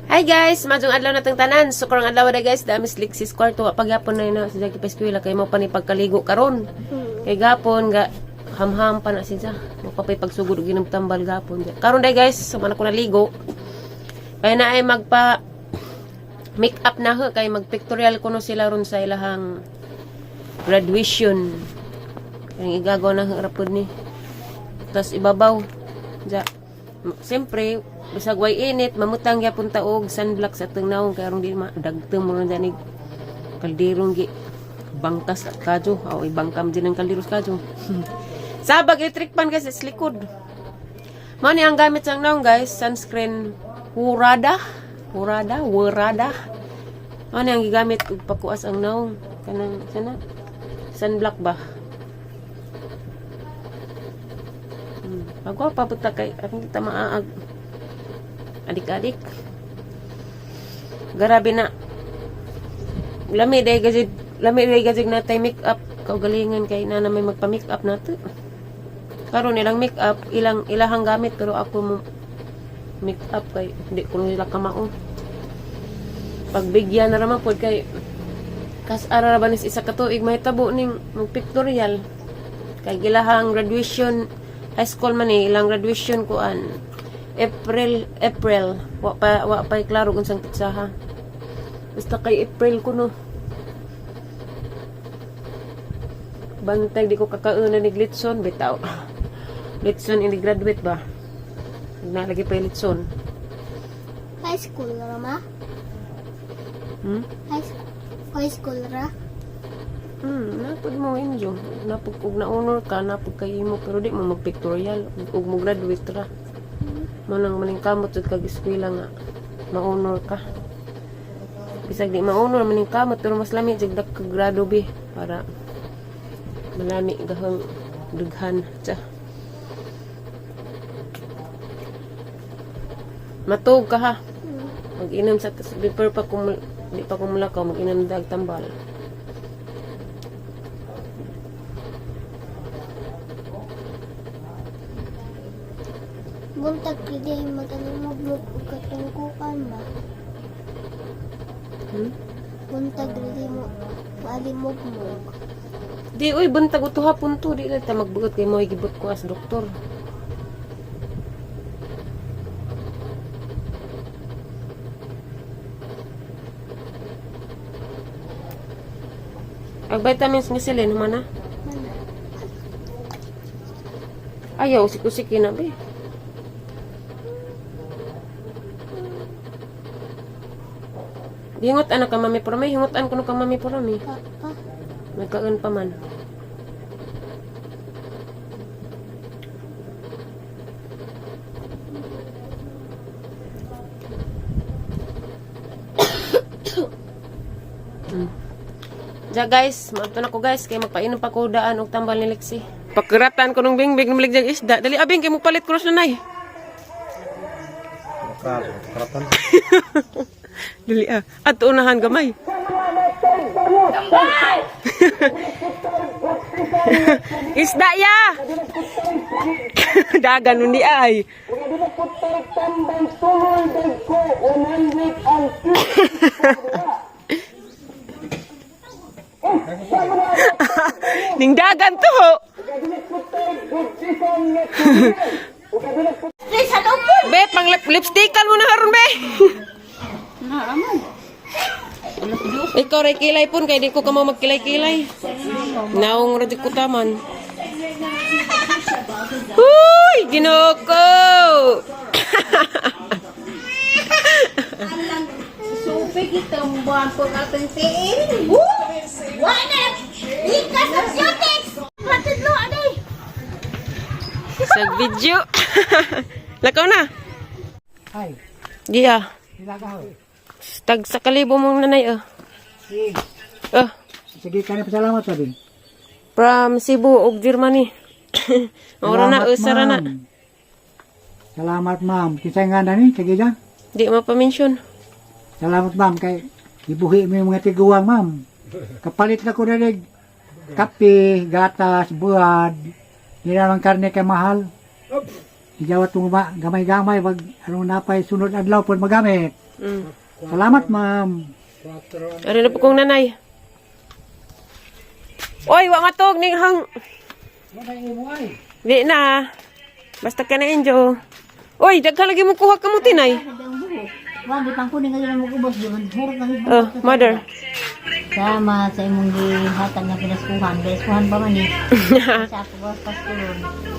Hi guys, maayong adlaw natong tanan. So karong adlaw na guys, dami Lexis kwarto wa pagyapon na na si Jackie pa eskwela kay mo pa ni pagkaligo karon. Kay gapon ga hamham pa na siya. Mo pa pa'y pagsugod og ginom tambal gapon. Karon day guys, sama na ko naligo. Kaya na ay magpa make up na ho kay magpictorial kuno sila ron sa ilahang graduation. Kaya igagaw na ho rapod ni. Tapos ibabaw. Ja. Siyempre, bisag way init, mamutang gyapon ta og sunblock sa atong nawong kay aron di ma dagtong mo ron janig kalderong gi bangkas kadyo. O ibangkam din ang kaldero sa kadyo. Sabag electric pan guys, sa likod. Mao ni ang gamit sa nawong guys, sunscreen Hurada, Hurada, Wurada. Mao ni ang gigamit ug pakuas ang nawong kanang sana sunblock ba. Pagwapa puta kay akong kita maaag. Adik-adik. Grabe na. Lami day gazig, lami day gazig na tay make up kaugalingan kay na may magpa-make up nato. Karon ilang make up, ilang ilahang gamit pero ako mo make up kay hindi ko nila kamao. Pagbigyan na raman pod kay kas ara ra ba nis isa ka tuig mahitabo ning magpictorial kay gilahang graduation high school man eh, ilang graduation kuan April April wa pa klaro kung sang petsaha, basta kay April kuno. Bantay di ko kakauna ni Glitson bitaw. Litson ini graduate ba, nalagi pa yung Litson. High school ra ma? Hmm? High school ra? Napod mo injo. Napod kog na honor ka, napod kay imo pero di mo magpictorial ug mo graduate ra. Mo nang maningkamot jud kag eskwela nga ma-honor ka. Bisag di ma-honor maningkamot pero mas lami jud dak kag grado bi para malami gahang dughan. Tsa. Matug ka ha. Mag-inom sa before pa kumul di pa kumulakaw, mag-inom dag tambal. Buntag kay mag-alimog og katungkukan ma. Buntag dili mo maalimog-mog. Di, uy, buntag uto hapon to. Di lang ta magbuot kay mo gibot ko as doktor. Ang vitamins ni Celine, humana? Mana? Ayaw, usik-usik na, be. Hingot anak ka mami porami, hingot an kuno ka mami porami. Papa. Nagkaon pa man. Ja guys, maadto na ko guys kay magpainom pa ko daan og tambal ni Lexi. Pakuratan ko nung bingbing ng jag isda. Dali abing kay mo palit cross na nay. Karatan. Dali ah. At unahan gamay. Isda ya. Dagan undi ay. Ning dagan to. Be, pang lipstickan mo na haron be. Ikaw ray kilay pon kay di ko kamo magkilay-kilay. Naong ra di ko taman. Huy, Ginoo ko. Supi kita buwan po natin tiin. Wala! Ika sa Cutex! Matudlo, aday! Sa video. Lakaw na. Ay, Di ah. nilagaw. Tag sa kalibo mong nanay oh. Sige. Oh, Sige, kani pasalamat sabi. From Cebu ug Germany. Ora na, usara na. Salamat ma'am. Kinsa nga na ni? Sige dyan. Di mapa-mention. Salamat ma'am kay ibuhi mo yung mga tiguang ma'am. Kapalit na ko na rin. Kape, gatas, buad. Di na lang karne kay mahal. Ijawat mo ba gamay-gamay wag anong napay sunod adlaw pud magamit. Salamat, ma'am. Ano na po kong nanay? Oy, wa matog ning hang. Di na. Basta ka na enjoy. Oy, daghan lagi mo kuha kamuti nay. Wan, di pang kunin ngayon mo kubos, di man hurot na gid. Oh, mother. Salamat sa imong gihatag nga pinaskuhan. Pinaskuhan pa man eh. Sa ako boss paskulon.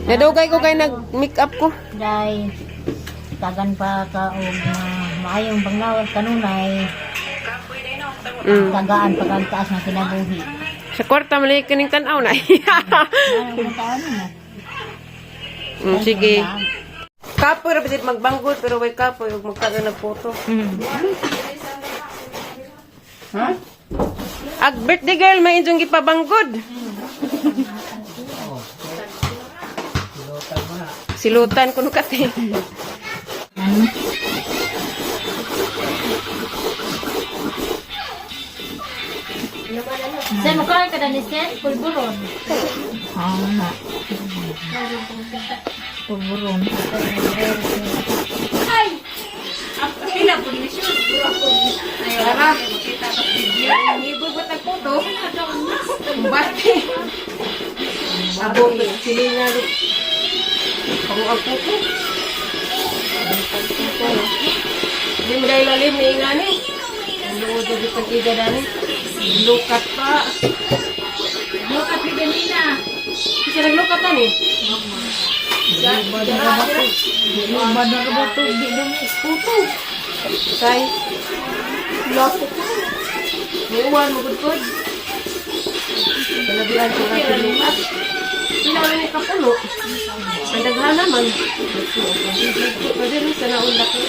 Nadugay ko kay nag-make up ko. Dahil tagan pa ka og maayong panglawas kanunay. Tagaan pa kang taas nga kinabuhi. Sa kwarta mali kining tan-aw na. Ano ang taon mo? Sige. Kapoy ra bisit magbanggol pero way kapoy ug magtaga ng photo. Ha? Ag birthday girl may inyong gipabanggod. Silutan kuno kate. Sen, mukha ka na ni Sen? Pulburon. Ah, na. Pulburon. Tara. Ibubot ang photo. Bate. Abo silingan. Ako ang photo. Di mo dahil lalim ni ingani. Luod na bitang iga dani. Lukat pa. Lukat ni ganina. Kasi naglukat na ni. Kay. Loko. Niuwan mo gud. Kalabian ko nga lukat. Pila wala ni kapulo. Ang daghan naman. Pwede rin sa naon laki.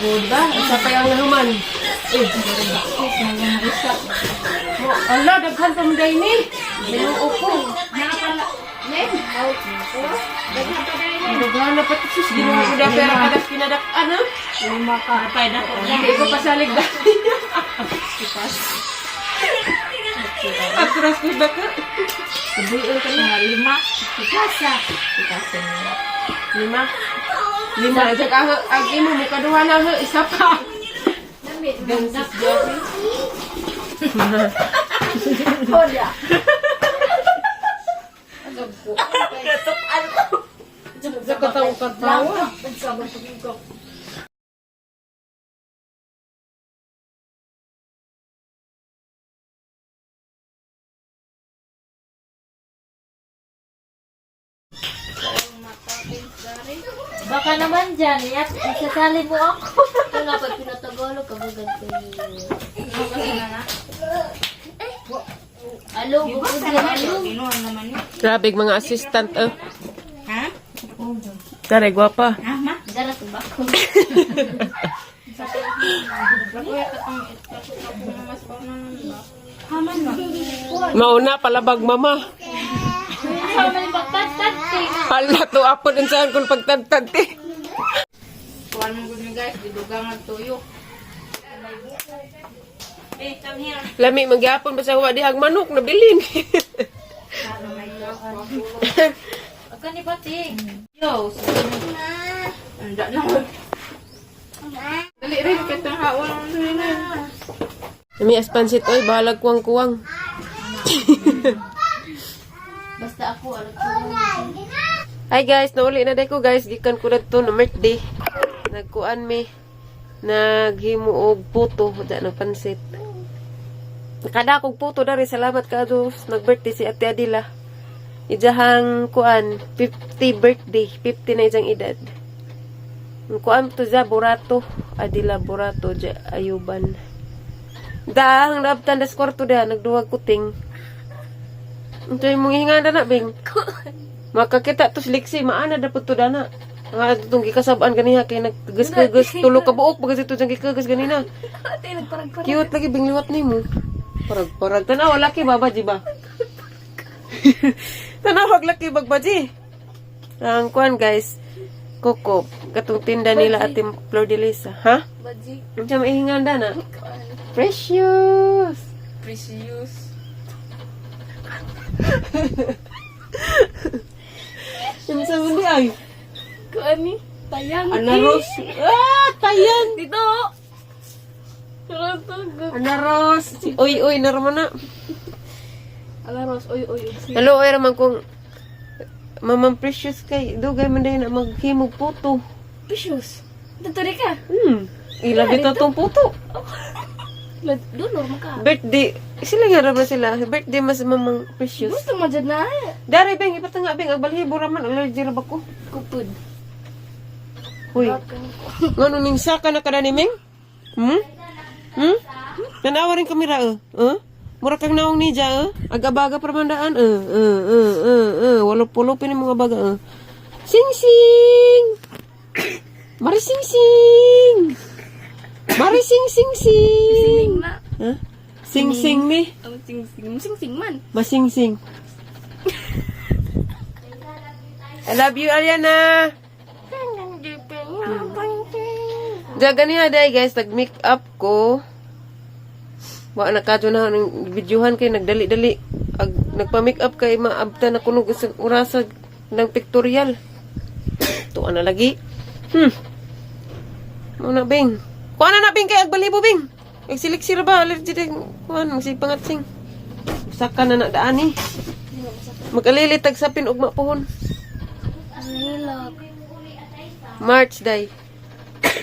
Diba? Isa pa yung nahuman. Eh, isa. Mo, ala, daghan pa mo dahil ni. Ginoo ko. Daghan na pati sus. Ginoo ko na pera kadas kinadak-an, ha? Lima ka. Hindi ko pasalig dahil. Atras ko daka. Sabihin ka na. Lima. Pikasa. Pikasa niya. Lima. Lima. Jag ang ang imo mo kaduha na ho, isa pa. Gansis Jeffrey. Sa katawa-katawa. Baka naman dyan, iyak, isasali mo ako. Ito na pag pinatagalog, kabagan ko Alo, bukod yan, alo. Inuan naman yun. Grabe mga assistant eh. Ha? Tara, gwapa. Ah, ma? Dara to bako. Mauna palabag mama. Asa man pagtagtag Hala to apod unsahan kung pagtagtag ti. Kuhan mo gud ni guys, gidugang ang tuyo. Eh, come here. Lami magyapon basta wa dihag manok nabilin. Ako ni Pating. Yo, Anda na. Dali rin, katang hawan mo rin na. Lami as pansit oy bahalag kuwang-kuwang. Basta ako, alam ko. Hi guys, nauli na day ko guys gikan ko dadto na birthday. Nagkuan mi naghimo og puto da ng pansit. Nakadakog puto dari salamat kaado nag-birthday si Ate Adila. Ijahang kuan 50 birthday, 50 na ijang edad. Ang kuan to za Burato, Adila Burato ja Ayuban. Dahang labtan das kwarto da nagduwag kuting. Unsa imong hinga na bing? Makakita to si Lexi, maana dapat to dana. Nga itong gikasabaan ganiha kay nagkagas-kagas tulo ka buok pag ito diyang gikagas ganina. Cute lagi bingliwat nimo. Parag-parag tanaw laki baba di ba? Tanaw laki bagbaji. Ang kuan guys, koko katong tinda nila ating Flor de Lisa, ha? Baji. Unsa maihingan dana? Precious. Precious. Unsa man di ay? Kuan ni? Tayang. Anaros. Ah, tayang. Dito. Anaros. Uy, uy, naroman na. Alaros, oy, oy, oy. Hello, ay raman kung Mamang Precious kay dugay man dahil na maghimog puto. Precious. Dito ka. Ila bitaw tong puto. Dunor mo ka. Birthday, sila nga ra ba sila? Birthday mas Mamang Precious. Gusto mo dyan na. Dari beng ipatanga beng ag balhibo ra man, allergy ra ba ko? Kupod. Uy. Ngano ning saka na kada ni Ming? Hmm? Hmm? Nanawa rin kami ra eh. Eh? Mura kang naong ni ja eh. Agabaga pa man daan eh. Eh eh eh eh. Walo pulo pini mga baga eh. Sing sing. Mari sing sing. Mari sing sing sing. Na. Huh? Sing sing ni. Oh, sing sing. Sing sing man. Masing sing. I love you, Ariana. Jaga niya day guys, nag make up ko. Wa na kadto na ng videohan kay nagdali-dali. Ag nagpa-make up kay maabta na kuno sa orasa ng pictorial. Tuan na lagi. Muna bing. Kuan na na bing kay agbalibo bing. Nagsilik ba allergy din kuan magsipangatsing. Saka na na daani. Magalili tag sapin ugma pohon. Hilak. March day.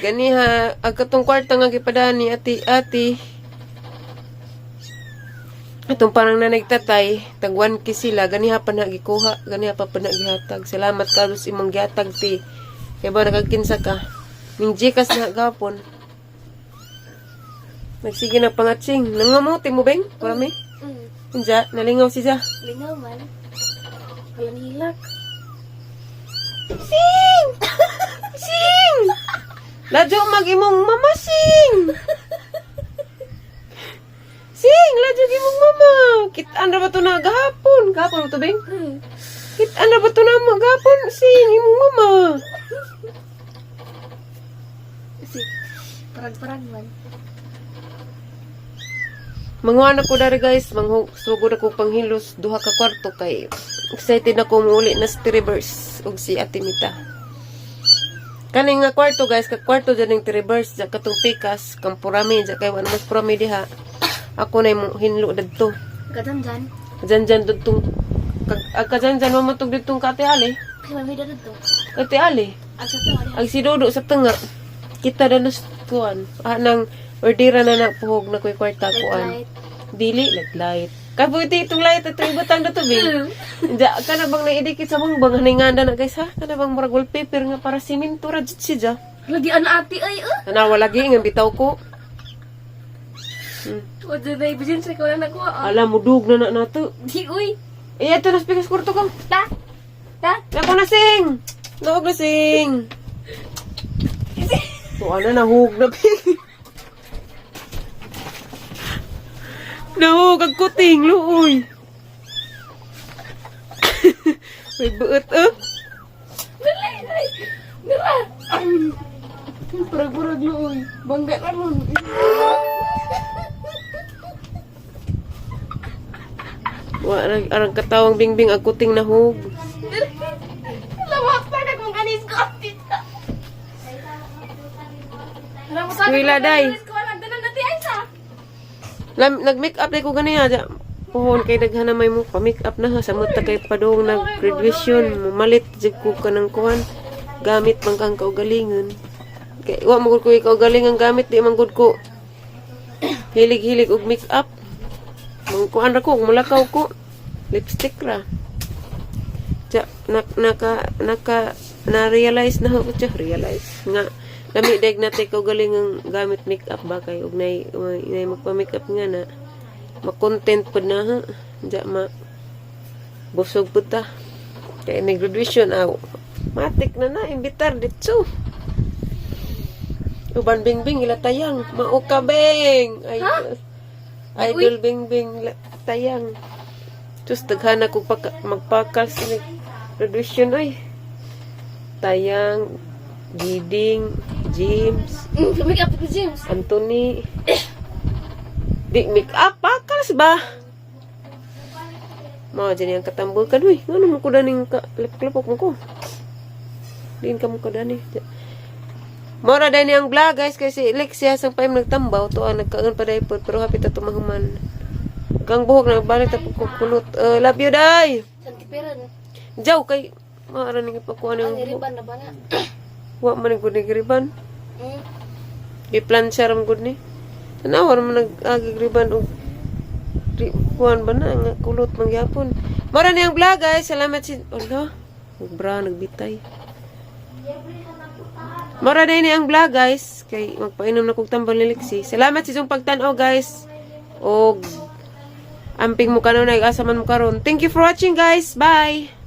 Ganiha, ag katong kwarta nga gipadaan ni ati ati. Atong parang nanay tatay, tag 1K sila, ganiha pa na gikuha, ganiha pa pa na gihatag. Salamat karos imong gihatag ti. Kay ba nakagkinsa ka? Ning Gcash na gapon. Nagsige na pangatsing. Nangamuti mo beng? Parami? Unja, nalingaw si Ja. Lingaw man. Walang hilak. Sing! Sing! Ladyo mag imong mama sing! Sing! Ladyo imong mama! Kitaan ra ba to na gahapon? Gahapon ba to, Beng? Kitaan ra ba to na ma gahapon? Sing! Imong mama! Si parag-parag man. Manguha na ko dari guys, mangsugod ako panghilos duha ka kwarto kay excited na ko muuli na si Trevors ug si Ate Mita. Kani nga kwarto guys, ka kwarto dyan ng Trevors, dyan katong pikas, kampurami, dyan kay wala mas purami diha. Ako na yung hinlo dadto. Gadam dyan. Dyan dyan dadtong, kag, ag kadyan dyan mamatog dadtong ka Ate Ali. Kasi may vida dito. Ate Ali, Ag sa tunga ag si Dodo sa tunga. Kita na nas kuan. Ah, nang ordira na na puhog na ko'y kwarta kuan. Dili, light light. Kabuti itong light ito ibutang na to, Bing. Diya, ka na bang naidikit sa bangbang haninganda na guys ha? Ka na bang murag wallpaper nga para simento ra jud siya dya? Lagi ana ati ay eh. Tanawa lagi nga bitaw ko. Wala na ibisin sa wala na ko. Alam mo dug na na nato. Di uy. Eh, ito na speakers kurto ko. Ta. Ta. Nako na sing. Naog na sing. Tuwa na nahug na pin. Nahug ang kuting luoy. May buot eh. Dali dali. Dira. Parag-parag luoy. Bangga na nun. Wa arang, arang katawang bingbing ang kuting nahug. Lawak pa na kung anis ko tita. Eskwela, day. Lam, nag-make up ko ganiya ja. Puhon kay daghan na may mo pa make up na ha sa mata kay padung nag graduation mumalit jud ko kanang kuan gamit man kang kaugalingon. Kay wa man gud ko kaugalingon gamit, di man gud ko hilig-hilig og make up. Mang kuan ra ko, mulakaw ko lipstick ra. Ja, nak, naka naka na realize na ako siya, realize nga lami dag na tay kaugalingon gamit make up ba kay og nay nay magpa make up nga na ma-content pud na ha. Diya ma busog pud ta. Kay may graduation aw. Matik na na imbitar ditso. Uban bingbing ila tayang mao ka beng. Ay, idol bingbing ila tayang. Sus daghan ako pagka, magpakal sa graduation ay. Tayang, Giding, James, Make up ko James. Anthony. Di make up, pakals ba? Mao dyan yung katambukan, uy. Ngano mo ko daning ka lapok mo ko. Diin ka mo ko dani. Mora dahil niyang vlog, guys, kasi Lexia sang paim nagtambaw to ang nagkaon pa dahil pero hapit ato mahuman. Gang buhok na balik ta pagkukulot. Love you, day. Jaw kay maara ni pakuha ng buhok. na ba na? Wa man gud ni riban. Giplan siya ram gud ni. Tanawa ra man nag-agig riban og kuan ba na nga kulot man gyapon. Mora niyang vlog, guys. Salamat si Ala, bra nagbitay. Mora na ini ang vlog, guys, kay magpainom na kog tambal ni Lexi. Salamat sa inyong pagtan-aw, guys. Og amping mo kanunay asa man mo karon. Thank you for watching, guys. Bye.